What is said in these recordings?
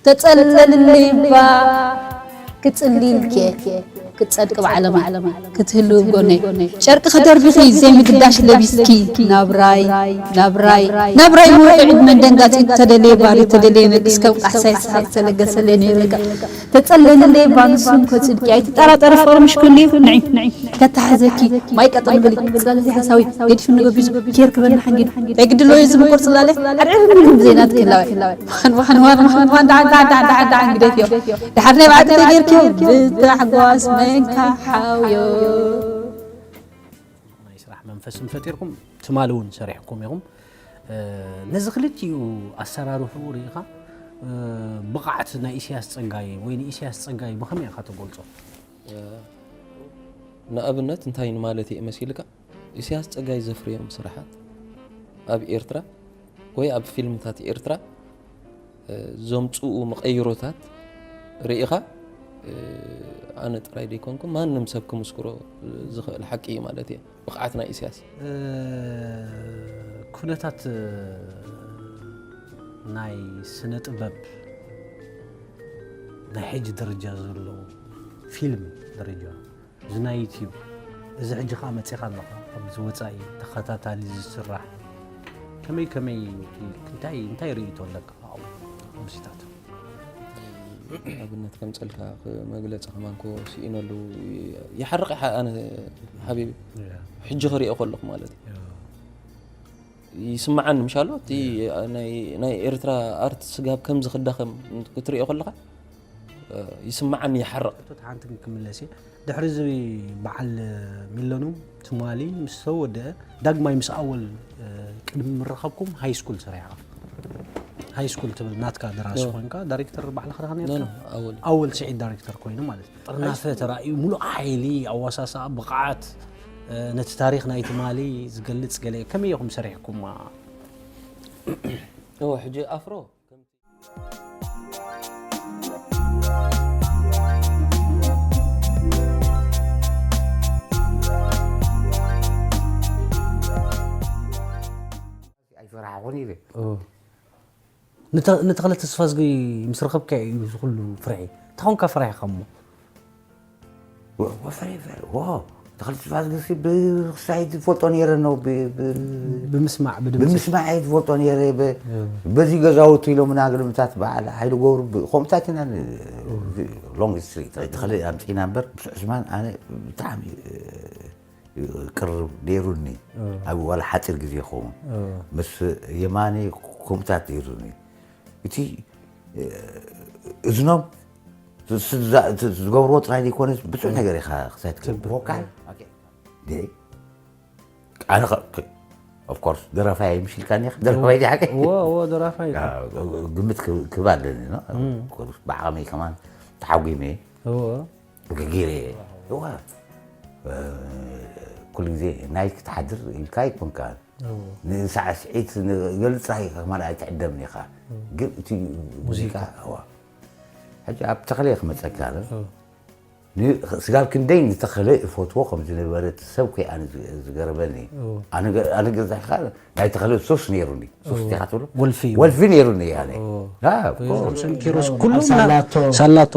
ተጸለልለይ እባ ክጽልልኪ ክትጸድቂ ብዓለማ ክትህልው ጎነይ ጨርቂ ከደርብኺ ዘይምግዳሽ ለቢስኪ ናብራይ ናብራይ ናብራይ ምውሒ ዕድመን ደንጋጺ ተደልየ ባሪ ተደልየ ነግስ ከም ቃሕሳይ ሰሓቅ ተለገሰለይ ነይረካ ተጸለልለይ እባ ንስኩም ከጽድቂ ኣይትጠራጠሪ ፍቅሪ ምሽ ኩሉ እዩ ንዒ ከተሓዘኪ ማይ ቀጠን በሊ ጽላለ ዘይሓሳዊ ገዲፍ ንገቢዙ ኬር ክበና ሓንጊድ ዕግድሎ እዩ ዝምቁር ጽላለ ኣድዕር ንግም ዜና ትክላወ ዋን ዋን ዋን ዋን ዋን ዳዓን ዳዓን ዳዓን ዳዓን ዳዓን ግደፍዮ ድሓር ናይ ባዕዲ ተጌርክዮ ብታሕጓስ መንካ ሓውዮ ናይ ስራሕ መንፈስን ፈጢርኩም ትማሊ እውን ሰሪሕኩም ኢኹም ነዚ ክልቲኡ ኣሰራርሑ ርኢኻ ብቕዓት ናይ ኢሳያስ ጸጋይ ወይ ንኢሳያስ ጸጋይ ብኸመይ ኢኻ ተገልጾ ንኣብነት እንታይ ንማለት እየ መሲልካ ኢሳያስ ጸጋይ ዘፍርዮም ስራሓት ኣብ ኤርትራ ወይ ኣብ ፊልምታት ኤርትራ ዘምፅኡ መቐይሮታት ርኢኻ ኣነ ጥራይ ደይኮንኩ ማንም ሰብ ክምስክሮ ዝኽእል ሓቂ እዩ ማለት እየ ብቕዓት ናይ ኢሳያስ ኩነታት ናይ ስነ ጥበብ ናይ ሕጂ ደረጃ ዘሎ ፊልም ደረጃ እዚ ናይ ዩቲዩብ እዚ ሕጂ ከዓ መፂኻ ኣለኻ ኣብዚ ወፃኢ ተኸታታሊ ዝስራሕ ከመይ ከመይ እንታይ እንታይ ርእይቶ ኣለካ ምስታት ኣብነት ከምፀልካ መግለፂ ከማን ኮ ስኢነሉ ይሓርቕ ኣነ ሓቢቢ ሕጂ ክሪኦ ከለኹ ማለት እዩ ይስምዓኒ ምሻሎ እቲ ናይ ኤርትራ ኣርት ስጋብ ከምዚ ክዳኸም ክትሪኦ ከለኻ ይስምዓኒ ይሓርቕ። ሕቶት ሓንቲ ግን ክምለስ እየ። ድሕሪ እዚ በዓል ሚለኑ ትማሊ ምስ ተወደአ ዳግማይ ምስ ኣወል ቅድሚ ምርኻብኩም ሃይ ስኩል ሰሪሕኻ። ሃይ ስኩል ትብል ናትካ ደራሲ ኮይንካ ዳይሬክተር ባዕልኻ ዲኻ ነርካ? ኣወል ኣወል ስዒድ ዳይሬክተር ኮይኑ ማለት እዩ። ጥርናፈ ተራእዩ ሙሉእ ሓይሊ ኣዋሳስኣ ብቕዓት ነቲ ታሪኽ ናይ ትማሊ ዝገልጽ ገለ ከመይ ኢኹም ሰሪሕኩማ? እወ ሕጂ ኣፍሮ ኣይፈራሕኹን ኢለ ንተኽለ ተስፋዝጊ ምስ ረኸብካዮ እዩ እዚ ኩሉ ፍርሒ እንታይ ኾንካ ፈሪሕኻ እሞ ተኽለ ተስፋዝጊ ክሳይ ዝፈልጦ ነይረ ነው ብምስማዕ ብድምፂ ብምስማዕ እየ ዝፈልጦ ነይረ በዚ ገዛውቱ ኢሎምና ግልምታት በዓል ሓይሊ ገብሩ ከምኡታት ኢና long history ተኽለ ኣምፂእና እምበር ምስ ዕስማን ኣነ ብጣዕሚ ቅርብ ነይሩኒ ኣብ ዋላ ሓፂር ግዜ ይኸውን ምስ የማነ ከምኡታት ነይሩኒ እቲ እዝኖም ዝገብርዎ ጥራይ ዘይኮነስ ብዙሕ ነገር ኢኻ ክሳይ ትገብር ኣነ of course ደራፋይ ኣይምሽልካኒ ኢኻ ደራፋይ ዲሓቂ ደራፋይ ግምት ክህብ ኣለኒ ብዓቐመይ ከማን ተሓጒመ ገጊረ እዋ ኩሉ ግዜ ናይ ክትሓድር ኢልካ ይኮንካ ንሳዕስዒት ገልጻ ከማን ኣይትዕደምን ኢኻ ግን እቲ ሙዚቃ እዋ ሕጂ ኣብ ተኽለ ክመፀካ ስጋብ ክንደይ ንተኽለ እፈትዎ ከም ዝነበረ እቲ ሰብ ኮይ ኣነ ዝገረመኒ ኣነ ገዛኻ ናይ ተኽለ ሱስ ነይሩኒ ሱስ ዲኻ ትብሎ ወልፊ ወልፊ ነይሩኒ ኣነ ሳላቶ ሳላቶ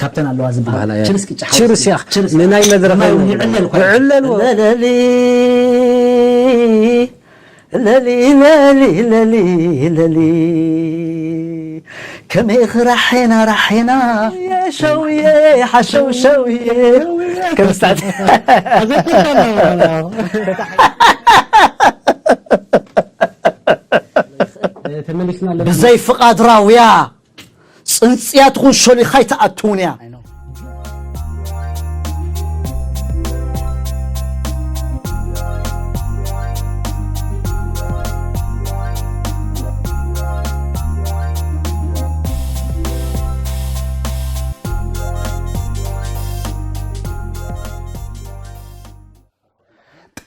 ካብተን ኣለዋ ዝበሃል ችርስኪ ችርስ እያ ንናይ መድረኽ ይዕለል ለሊ ለሊ ለሊ ለሊ ከመይ ራሕና ራሕና ሸውየ ሓሸው ሸውየ ከምስታት ብዘይ ፍቓድ ራውያ ፅንፅያ ትኹን ሸሊኻ ኣይትኣትውን እያ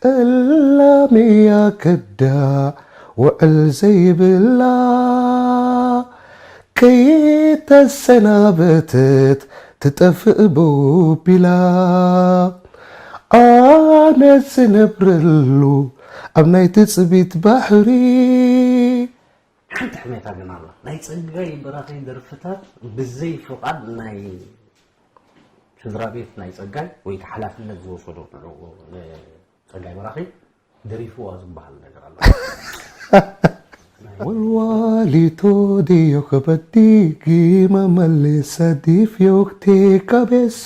ጠላምያ ከዳ ውዕል ዘይብላ ከይተሰናበተት ትጠፍእ ቦቢላ ኣነ ዝነብረሉ ኣብ ናይ ትጽቢት ባሕሪ ሓንቲ ቅኔታ ግን ኣላ። ናይ ጸጋይ በራኺ ደርፍታት ብዘይ ፍቓድ ናይ ስድራ ቤት ናይ ጸጋይ ወይ ሓላፍነት ዝወሰዶ ንዕኡ ንጸጋይ በራኺ ደሪፍዋ ዝበሃል ነገር ኣሎ። ወልዋሊቶ ድዮ ከበዲ ጊመ መልሰ ዲፍ ዮክቴ ካቤሶ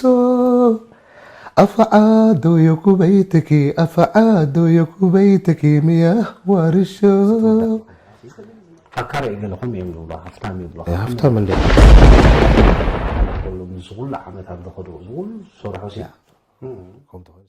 ኣፈዓዶ ዮኩበይትኪ ኣፈዓዶ ዮኩበይትኪ ምያህ ዋርሾ ኣካረ ገለኹም እዮም ዝብሉ ሃፍታም ይብሉ ሃፍታም እንደ ከሎ ምስ ኩሉ ዓመታት ዝኸዱ ዝብሉ ዝሰርሑ ሲ ከምኡ ተኾይኑ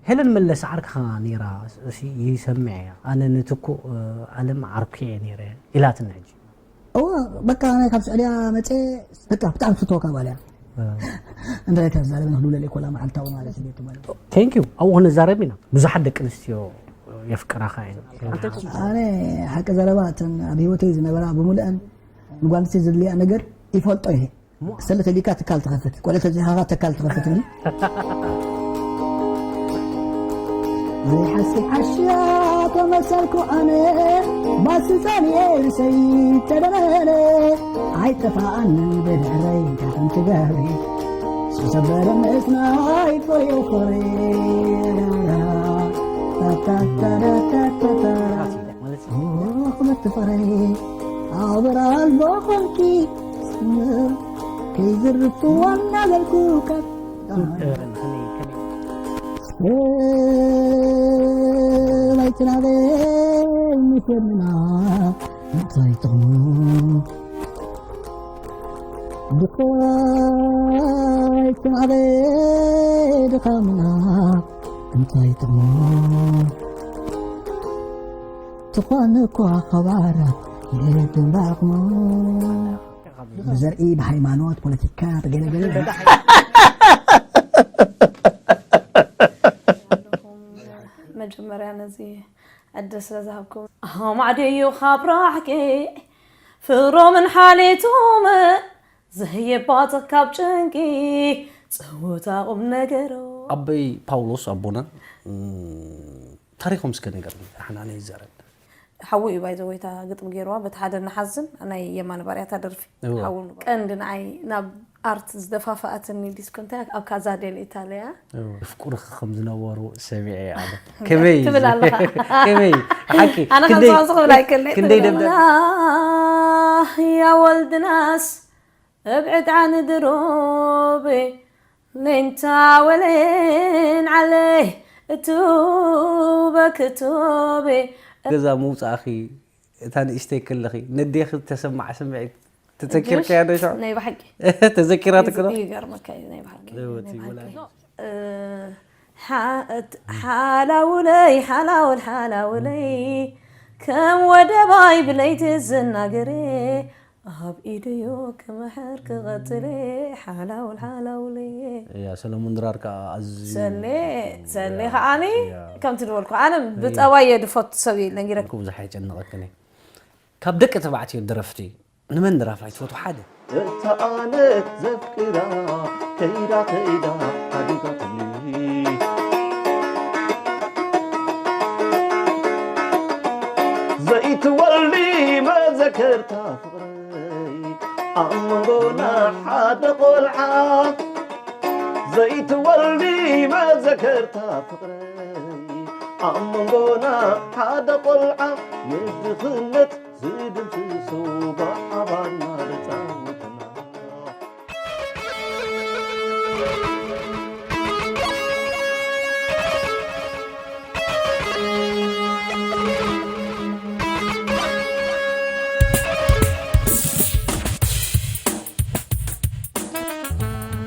ሄለን መለስ ዓርክኻ ነይራ ይሰምዕ እያ ኣነ ንትኩእ ኣለም ዓርኩ እየ ነይረ ኢላትኒ ሕጂ እወ በቃ ናይ ካብ ስዑድያ መፀ በቃ ብጣዕሚ ትፈትወካ ጓል እያ እንታይ ካብ ዛለመ ንክልውለል ኮላ መዓልታዊ ማለት እዩ ማለት እዩ thank you ኣብኡ ክንዛረብ ኢና ብዙሓት ደቂ ኣንስትዮ የፍቅራኻ እየን ኣነ ሓቂ ዘረባ እተን ኣብ ህይወተይ ዝነበራ ብምልአን ንጓል ኣንስተይቲ ዘድልያ ነገር ይፈልጦ እየ ሰለ ተሊካ ትካል ትኸፍት ቆለ ተዚኻኻ ተካል ትኸፍት ብል ዘይሓሲ ሓሽያ ተመሰልኩ ኣነ ባስልጣን የርሰይ ተደመነ ኣይጠፋኣን ብድሕረይ ካፍንቲ ገብሪ ዝተሰበረ ምስናይ ፍሬው ፍሬ ክብርቲ ፍሬ ኣበር ኣልቦ ኮንኪ ከይዝርፍዋ እናበልኩ ካብ ናይቲ ናበይ ምሸምና እንታይ ጥቕሙ ድኾይቲ ናበይ ድኻምና እንታይ ጥቕሙ ትኾን እኳ ኸባራ የድን ባቕሙ ብዘርኢ ብሃይማኖት ፖለቲካ ብገለገለ መጀመርያ ነዚ ዕድል ስለ ዝሃብኩም ኣማዕድዩ ካብ ራሕቂ ፍሮምን ሓሌቶም ዝህየባጽ ካብ ጭንቂ ጸወታ ቁም ነገሮ ኣበይ ፓውሎስ ኣቦና ታሪኾም እስከ ነገር ንሓና ነይዛረብ ሓዉ እዩ ባይዘ ወይታ ግጥሚ ገይርዋ በቲ ሓደ ንሓዝን ናይ የማነ ባርያታ ደርፊ ሓዉ ቀንዲ ንዓይ ናብ ኣርት ዝደፋፈኣትኒ ዲስኮ እንታይ ኣብ ካዛ ዴል ኢታሊያ ፍቁርኺ ከም ዝነበሩ ሰሚዐ ኣነ ከመይ ትብል ኣለኻ ከመይ ሓቂ ኣነ ከምዚ ክብል ኣይክእል ክንደይ ደብዳብ ያ ወልድናስ እብ ዕጣን ድሩብ ሌንታ ወሌን ዓለይ እቱበ ክቱብ ገዛ ምውፃእኺ እታ ንእሽተይ ከለኺ ነዴኺ ተሰማዕ ስምዒት ተዘኪርካያ ዶ ሽዑ ናይ ብሓቂ ተዘኪራ ትክዶ ይገርመካ እዩ ናይ ብሓቂ ሓላውለይ ሓላውል ሓላውለይ ከም ወደባይ ብለይቲ ዝናገሬ ኣብ ኢደዮ ክምሕር ክቐጽል ሓላውል ሓላውል እያ ሰለሙን ድራር ከዓ ኣዝዩ ሰሌ ሰሌ ከዓኒ ከምቲ ዝበልኩ ኣነ ብፀባይ እየ ድፈቱ ሰብ እዩ ነጊረክ ብዙሕ ኣይጨንቐክን ካብ ደቂ ተባዕትዮ ደረፍቲ ንመን ደራፋይ ትፈትው ሓደ እታ ኣነ ዘፍቅራ ከይዳ ከይዳ ሓዲጋትኒ ዘይትወሊ መዘከርታ ፍቕረይ ኣብ መንጎና ሓደ ቆልዓ ዘይትወሊ መዘከርታ ፍቕረይ ኣብ መንጎና ሓደ ቆልዓ ንድኽነት ዝድምስሶ ብሓባርና ዘጻውተና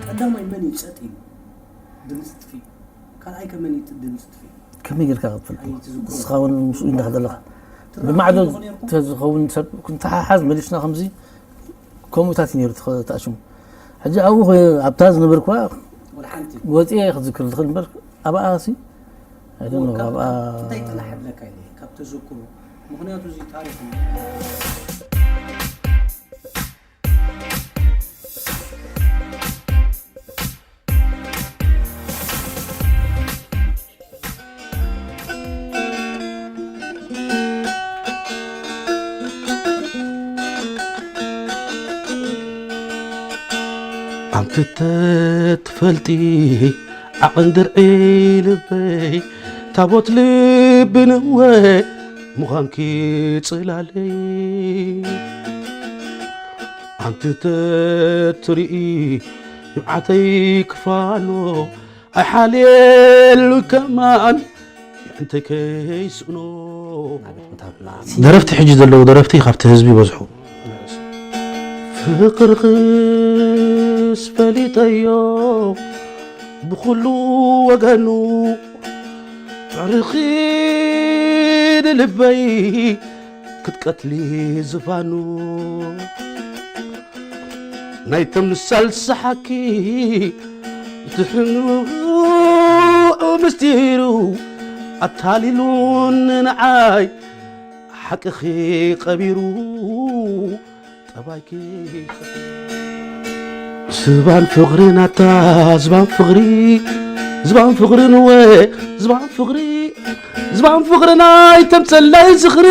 ቀዳማይ መን እዩ ጸጥ ኢሉ ድምፂ ጥፊ ኣይከመን እዩ ድምፂ ጥፊ ከመይ ጌርካ ክፍል ኣይትዝክሮ ንስኻ እውን ምስኡ ኢንዳ ዘለኻ ብማዕዶ ተዝኸውን ሰብ ክንተሓሓዝ መሊስና ከምዚ ከምኡታት እዩ ነይሩ ተኣሽሙ ሕጂ ኣብኡ ኮይነ ኣብታ ዝነበርኩዋ ወላ ሓንቲ ወፂአ ክዝክር ዝኽእል እምበር ኣብኣ ሲ ኣይደለ ኣብኣ እንታይ ጥራሕ ይብለካ ኢለ ካብ ተዘክሮ ምክንያቱ እዚ ታሪክ እዩ። ኣንተ ተትፈልጢ ዓቐን ድርዒ ልበይ ታቦት ልቢ ነወ ምዃንኪ ጽላለይ ኣንቲ ተትርኢ ንብዓተይ ክፋኖ ኣይሓልየሉ ከማን እንተ ከይስእኖ ደረፍቲ ሕጂ ዘለዉ ደረፍቲ ካብቲ ህዝቢ ይበዝሑ ፍቅርኽስ ፈሊጠዮ ብኹሉ ወገኑ ትዕርኺ ንልበይ ክትቀትሊ ዝፋኑ ናይ ተምሳል ሰሓኪ ድሕኑ ምስጢሩ ኣታሊሉኒ ንዓይ ሓቅኺ ቀቢሩ ጠባይኪ ዝባን ፍቕሪ ናታ ዝባን ፍቕሪ ዝባን ፍቕሪ ንወ ዝባን ፍቕሪ ዝባን ፍቕሪ ናይ ተምፀላይ ዝኽሪ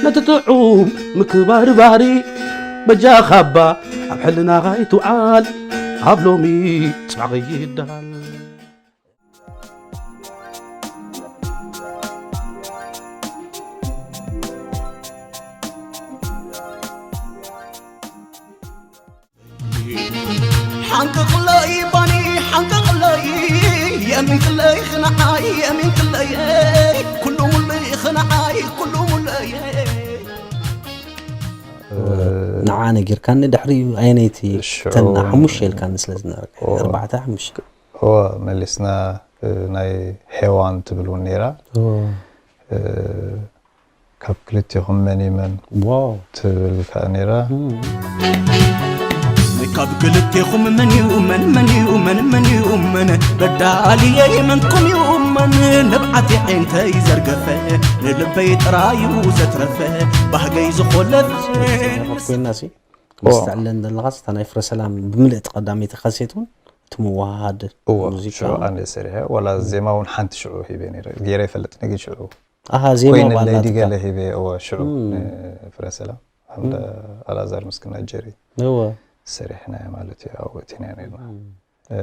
ነቲ ጥዑም ምክባር ባህሪ በጃኻ እባ ኣብ ሕልናኻ ይትውዓል ኣብ ሎሚ ፅባቕ ይደሃል ሓንቅቕለይ ባኒ ሓንቅቕለይ የሚንቅለይ ኽንዓይ የሚንቅለይ ኩሉ ሙሉይ ኽንዓይ ኩሉ ሙሉይ ንዓ ነጊርካኒ ድሕሪ ኣየነይቲ ሽዑ- ተን ሓሙሽተ ኢልካኒ ስለ ዝነበረ ኦ። ኣርባዕተ ሓሙሽተ እወ መሊስና እ፣ ናይ ሄዋን ትብል እውን ነይራ እ፣ ካብ ክልቲኹም መን እዩ መን ዋው ትብል ከዓ ነይራ ካብ ክልቴኹም መን እዩ መን መን እዩ መን መን እዩ መን በዳልየይ መንኩም እዩ መን ንብዓት ዓይንተይ ዘርገፈ ንልበይ ጥራዩ ዘትረፈ ባህገይ ዝኾለፈ ኮይና ሲ ምስ ተዕለን ዘለኻስ እታ ናይ ፍረ ሰላም ብምልእቲ ቀዳመይቲ ካሴት እውን እቲ ምወሃሃድ እዎ ሙዚቃ ሽዑ ኣነ ሰሪሐ ዋላ ዜማ እውን ሓንቲ ሽዑ ሂበ ነይረ ገይረ ይፈልጥ ነጊ ሽዑ ኣሃ ዜማ ኮይነለይ ባላትካ ድገለ ሂበ እወ ሽዑ ፍረ ሰላም ኣላዛር ምስክና ጀሪ እወ ሰሪሕናዮ ማለት እዩ ኣብኡ እቲና ነርና እ፣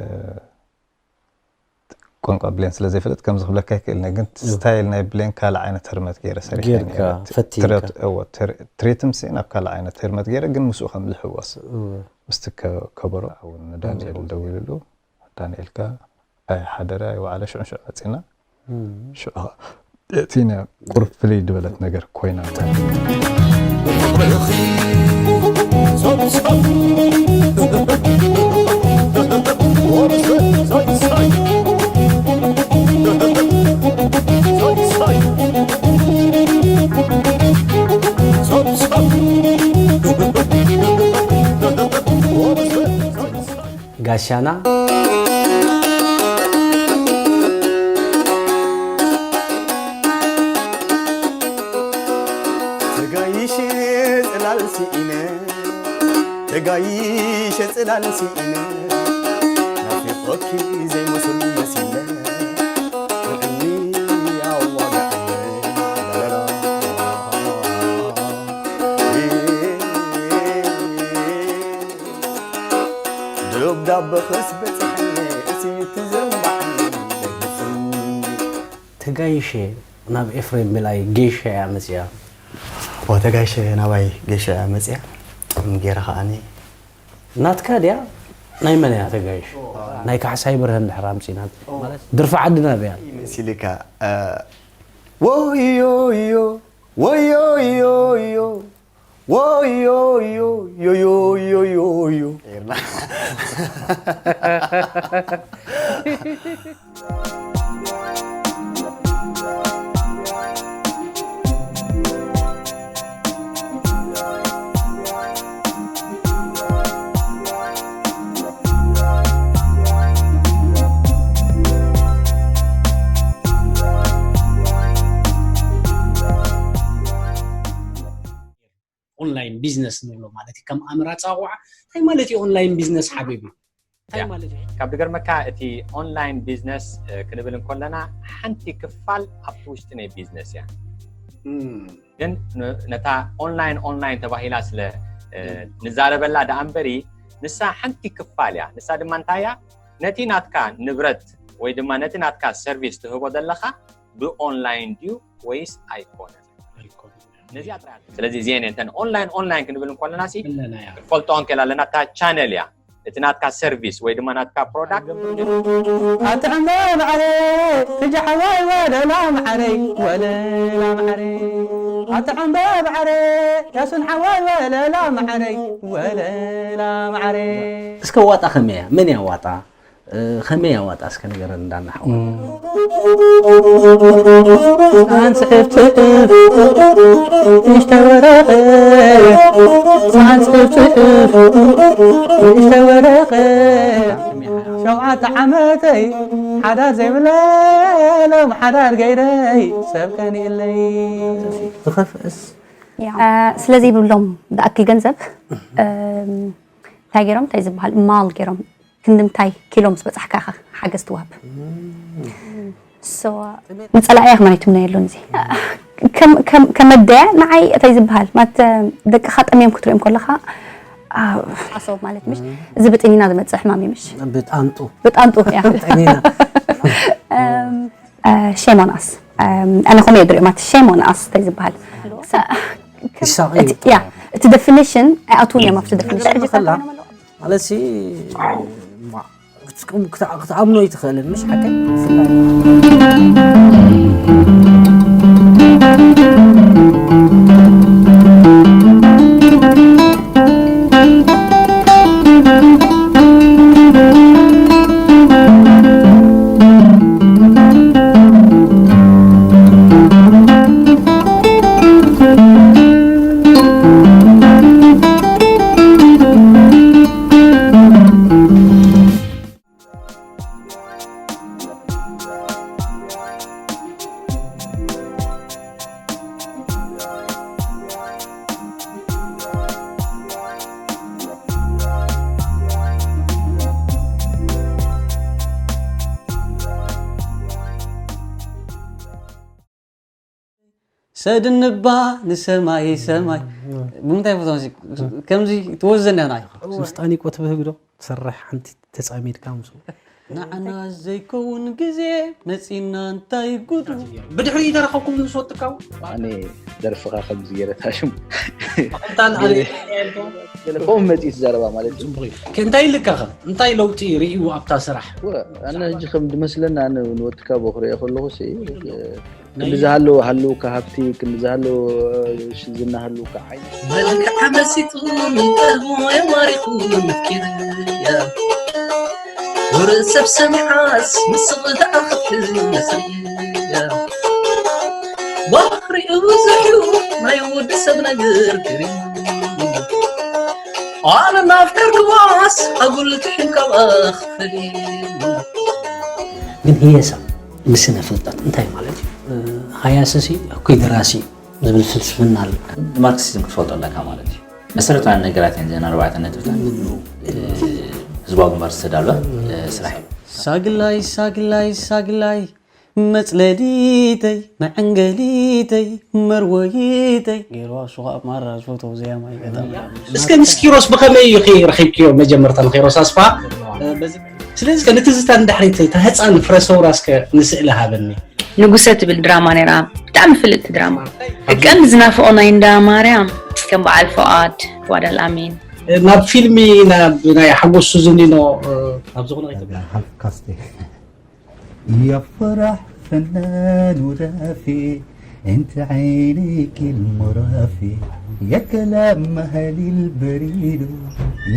ቋንቋ ብሌን ስለ ዘይፈለጥ ከምዚ ክብለካ ይክእል ግን ስታይል ናይ ብሌን ካልእ ዓይነት ህርመት ገይረ ሰሪሐ ጌርካ፣ ፈቲንካ። ትሬትም ሲ ናብ ካልእ ዓይነት ህርመት ገይረ ግን ምስኡ ከም ዝሕወስ ምስቲ ከ- ከበሮ እውን ንዳንኤል ደዊሉሉ ዳንኤል ከ ኣይሓደረ ኣይወዓለ ሽዑ ሽዑ መፂና ሽዑ እቲ ቁርብ ፍልይ ዝበለት ነገር ኮይና ጋሻና ተጋይሸ ጽላል ስኢነ ተጋይሸ ጽላል ስኢነ ናፊቆኪ ዘይመስል መሲለ ጥዕኒ ኣዋጋዕለ ደብዳበ ኸስ በጽሐኒ እቲ ትዘንባዕኒ ደግፍኒ ተጋይሸ ናብ ኤፍሬም በላይ ጌሻ እያ መፅያ ዋ ተጋይሸ ናባይ ጌሻ እያ መፅያ ጌራ ከዓኒ ናትካ ድያ ናይ መን እያ ተጋይሽ ናይ ካሕሳይ ብርሀን ድሕር ኣምፂናት ድርፊ ዓድና ብያ መሲልካ ወዮዮ ወዮዮዮ ወዮዮዮዮዮዮ ጌርና ኦንላይን ቢዝነስ ንብሎ ማለት እዩ። ከም ኣምር ኣጻውዓ እንታይ ማለት እዩ ኦንላይን ቢዝነስ ሓቢቢ? እንታይ ያ። ማለት እዩ? ካብ ዝገርመካ እቲ ኦንላይን ቢዝነስ እ፣ ክንብል እንከለና ሓንቲ ክፋል ኣብቲ ውሽጢ ናይ ቢዝነስ እያ። እም፣ ግን ን- ነታ ኦንላይን ኦንላይን ተባሂላ ስለ እ፣ ንዛረበላ ደኣ እምበሪ ንሳ ሓንቲ ክፋል እያ። ንሳ ድማ እንታይ እያ? ነቲ ናትካ ንብረት ወይ ድማ ነቲ ናትካ ሰርቪስ ትህቦ ዘለኻ ብኦንላይን ድዩ ወይስ ኣይኮነን? ኣይኮነን። ነዚኣ ጥራይ። ስለዚ እዚአን እንተን ኦንላይን ኦንላይን ክንብል እንኮለና ሲ ኣለና እያ። ፈልጦ እንክእል ኣለና እታ ቻነል እያ። እቲ ናትካ ሰርቪስ ወይ ድማ ናትካ ፕሮዳክት ኣትዕምበ ባዕረ ትጃሓዋይ ወለላ ማዓረይ ወለላ ማዓረይ ኣትዕምበ ባዕረ ያሱን ሓዋይ ወለላ ማዓረይ ወለላ ማዓረይ እስከ ዋጣ ከመይ እያ? መን እያ ዋጣ? እ፣ ከመይ እያ ዋጣ? እስከ ንገረን እንዳናሓዋ። ፃን ፅሕፍ ፅሕፍ ንእሽተ ወረቐት፣ ፃን ፅሕፍ ፅሕፍ ንእሽተ ወረቐት። ሸውዓተ ዓመተይ ሓዳር ዘይብለይ ሎም ሓዳር ገይረይ ሰብ ቀኒእለይ። ዝኸፍእስ ያ፣ እ፣ ስለዚ ይብሎም ዝኣክል ገንዘብ እም፣ እንታይ ገይሮም እንታይ ዝበሃል ማል ገይሮም ክንዲ ምንታይ ኪሎ ምስ በጻሕካ ኢኻ ሓገዝ ትወሃብ። So ንጸላእያ ከማን ኣይትምነየሉን እዚ ከም ከም ከመደያ ንዓይ እንታይ ዝበሃል ማለት ደቅኻ ጠምዮም ክትሪኦም ከለኻ ኣሶ ማለት ምሽ እዚ ብጥኒና ዝመጽእ ሕማም እዩ ምሽ ብጣንጡ ብጣንጡ እያ ጠኒና ሸሞን ኣስ ኣነ ኮመ የድሪኦ ማለት ሸሞን ኣስ እንታይ ዝበሃል ይሳቐዩ ያ እቲ definition ኣይኣትውን እዮም ኣብቲ definition ከላ ማለት ሲ ክትኣምኖ ይትኽእልን ምሽ ሓቀይ ሰድንባ ንሰማይ ሰማይ ብምንታይ ፈቶ ከምዚ ትወዘን ያ ናይ ምስ ጣኒቆ ትብህግ ዶ ትሰርሕ ሓንቲ ተጻሚድካ ምስ ንዓና ዘይከውን ግዜ መጺና እንታይ ጉዱ ብድሕሪ ተረኸብኩም ምስ ወጥካው ኣነ ደርፍኻ ከምዚ ገይረ ታሽም ኣንታን ኣለ ገለ ከምኡ መጺኡ ትዛረባ ማለት እዩ እንታይ ኢልካ ኸ እንታይ ለውጢ ርእዩ ኣብታ ስራሕ ወ- ኣነ ሕጂ ከም ዝመስለና ኣነ ንወጥካ ቦ ክሪኦ ከለኹ ሲ ክንዲ ዝሃለወ ሃልውካ ሃብቲ ክንዲ ዝሃለወ ዝና ሃልውካ ዓይኒ መልክዓ መሲጡ ቀልቡ የማሪኹ ምኪርያ ወረ ሰብ ሰሚዓስ ምስቕ ደኣ ክትሕዝ መስያ ባህሪኡ ብዙሕ እዩ ናይ ወዲ ሰብ ነገር ክርኢ ኣነ ናፍቀርክዋስ ኣጉል ትሕን ካብኣ ክፈል ግን ህየሳ ንስነ ፍልጠት እንታይ ማለት እዩ ሃያስሲ እኩይ ደራሲ እዩ ዝብል ፍልስፍና ኣሎ ማርክሲዝም ክትፈልጦ ኣለካ ማለት እዩ መሰረታውያን ነገራት እየን ዘን ኣርባዕተ ነጥብታት ህዝባዊ ግንባር ዝተዳልወ ስራሕ እዩ ሳግላይ ሳግላይ ሳግላይ መፅለሊተይ መዐንገሊተይ መርወይተይ ገይርዋ እሱ ከዓ ማራ ዝፈተው ዘያማ ይገጣም እስከ ምስ ኪሮስ ብኸመይ እዩ ረኺብክዮ መጀመርታ ንኪሮስ ኣስፋ ስለዚ ከ ንትዝታ ንዳሕሪት እታ ህፃን ፍረሰውራ እስከ ንስእሊ ሃበኒ ንጉሰ ትብል ድራማ ነይራ ብጣዕሚ ፍልጥቲ ድራማ ቀንዲ ዝናፍቆ ናይ እንዳ ማርያም ከም በዓል ፍቓድ ፍቓድ ኣልኣሚን ናብ ፊልሚ ናብ ናይ ሓጎስ ሱዝኒኖ ናብ ዝኾነ ከይተብላ ሓልፍ ካስቴ يا فرح فنان ورافي انت عينيك المرافي يا كلام مهالي البريد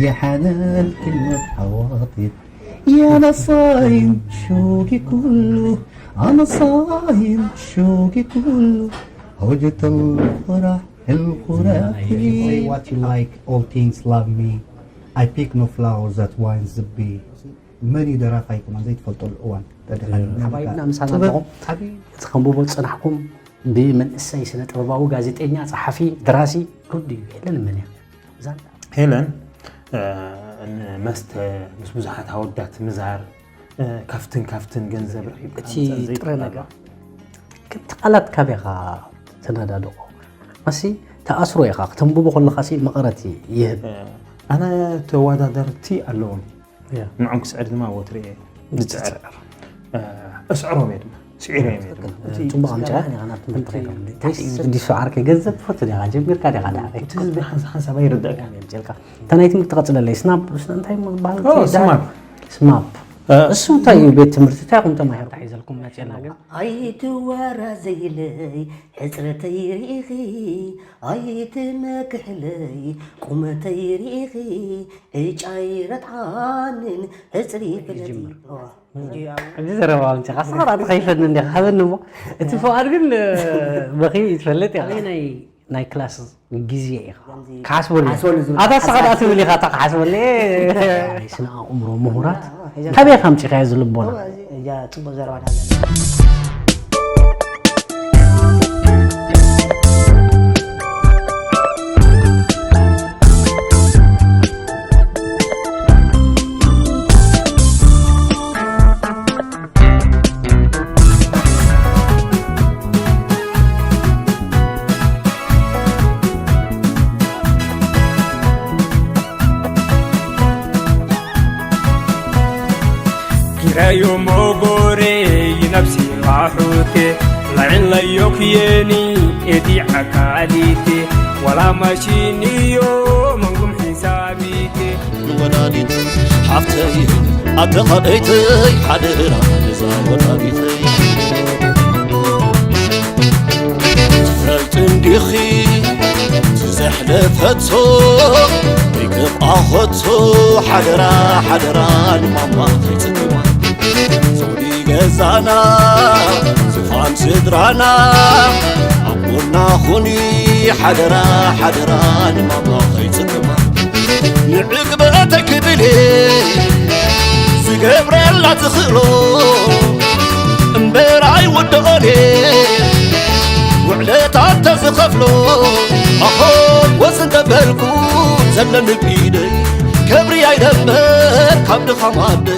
يا حنان كلمة عواطف يا نصايم شوقي كله أنا صايم شوقي كله هوجة الفرح الخرافي Say what you like, all things love me. I pick no flowers that winds the bee. መን እዩ ደራፋይ ከማን ዘይትፈልጠሉ እዋን ተደኸልና ሓባይብና ምሳና ኣለኹም እቲ ከንብቦ ዝፀናሕኩም ብመንእሰይ ስነ ጥበባዊ፣ ጋዜጠኛ፣ ጸሓፊ፣ ደራሲ ሩዲ ሄለን መን እያ? ዛንታ። ሄለን እ፣ ንመስተ ምስ ብዙሓት ኣወዳት ምዛር እ፣ ካብትን ካብትን ገንዘብ ረኺብካ እቲ ምጻእ ዘይትኽእል ጥረ ነገር። ከምቲ ቃላት ካበይ ኢኻ ተናዳድቆ? ኣሲ ተኣስሮ ኢኻ፣ ክተንብቦ ከለኻ ሲ መቐረት ይህብ። እ፣ ኣነ ተወዳደርቲ ኣለዎም። ያ። ንዖም ክስዕር ድማ ወትሪ እየ ዝፅዕር። እ፣ እስዕሮም እየ ድማ፣ ስዒረ እየ ድማ። እቲ ጽቡቕ ኣምጽኣ ዲኻ ናብ ትምህርቲ ከይዶም? ዲሱ ዓርከይ ገንዘብ ትፈቱ ዲኻ? ጀሚርካ ዲኻ? ዳ እቲ ህዝቢ ሓንሳ ሓንሳብ ኣይርድእካ። ጀልካ። እታ ናይ ትምህርቲ ቀጽለለይ። ስናፕ፣ እንታይ ምባል? ኦ፣ ስማፕ። ስማፕ። እ፣ እሱ እንታይ እዩ ቤት ትምህርቲ? እንታይ ኢኹም ተማሂሩ? ሒዘልኩም መጺና ግን? ኣይትወራዘይለይ ሕፅረተይ ርኢኺ ኣይትመክሕለይ ቁመተይ ርኢኺ ዕጫይ ረትዓንን ሕፅሪ ፍለጢ እዚ ዘረባ ኣምጺኻ ስኻራ ትኸይፈኒ እንዲኻ ሃበኒ እሞ እቲ ፍቓድ ግን በኺ ይትፈልጥ ኢኻ። ናይ ክላስ ግዜ ኢኻ ክሓስበሉ ክሓስበሉ ዝብል ኣታ ስኻ ደኣ ትብል ኢኻ እታ ክሓስበሉ ናይ ስነ ኣእምሮ ምሁራት ካበይ ኢኻ ኣምጺኻዮ እዚ ልቦና? እያ ፅቡቅ ዘረባ እናሃለና ኪራዮ ሞጎሬ ይነብሲ ራሑቴ ላዕን ለዮክየኒ ኤዲ ዓካሊቴ ዋላ ማሽንዮ መንጉም ሒሳቢቴ ወላዲት ሓፍተይ ኣተኻደይተይ ሓደራ እዛ ወላዲተይ ትፈልጥ እንዲኺ ትዘሕለፈቶ ይግብኣ ኸቶ ሓደራ ሓደራ ንማማ ከይፅግማ ዘውዲ ገዛና ዝፋን ስድራና ኣቦና ኹኒ ሓደራ ሓደራ ንማማ ከይፅግማ ንዕግበተ ክብል ዝገብረላ ዝኽእሎ እምበር ኣይወደኦን ውዕለታ እንተዝኸፍሎ ኣኾ ወስ እንተበልኩ ዘለኒ ብኢደይ ከብሪ ኣይደበር ካብ ድኻም ኣደ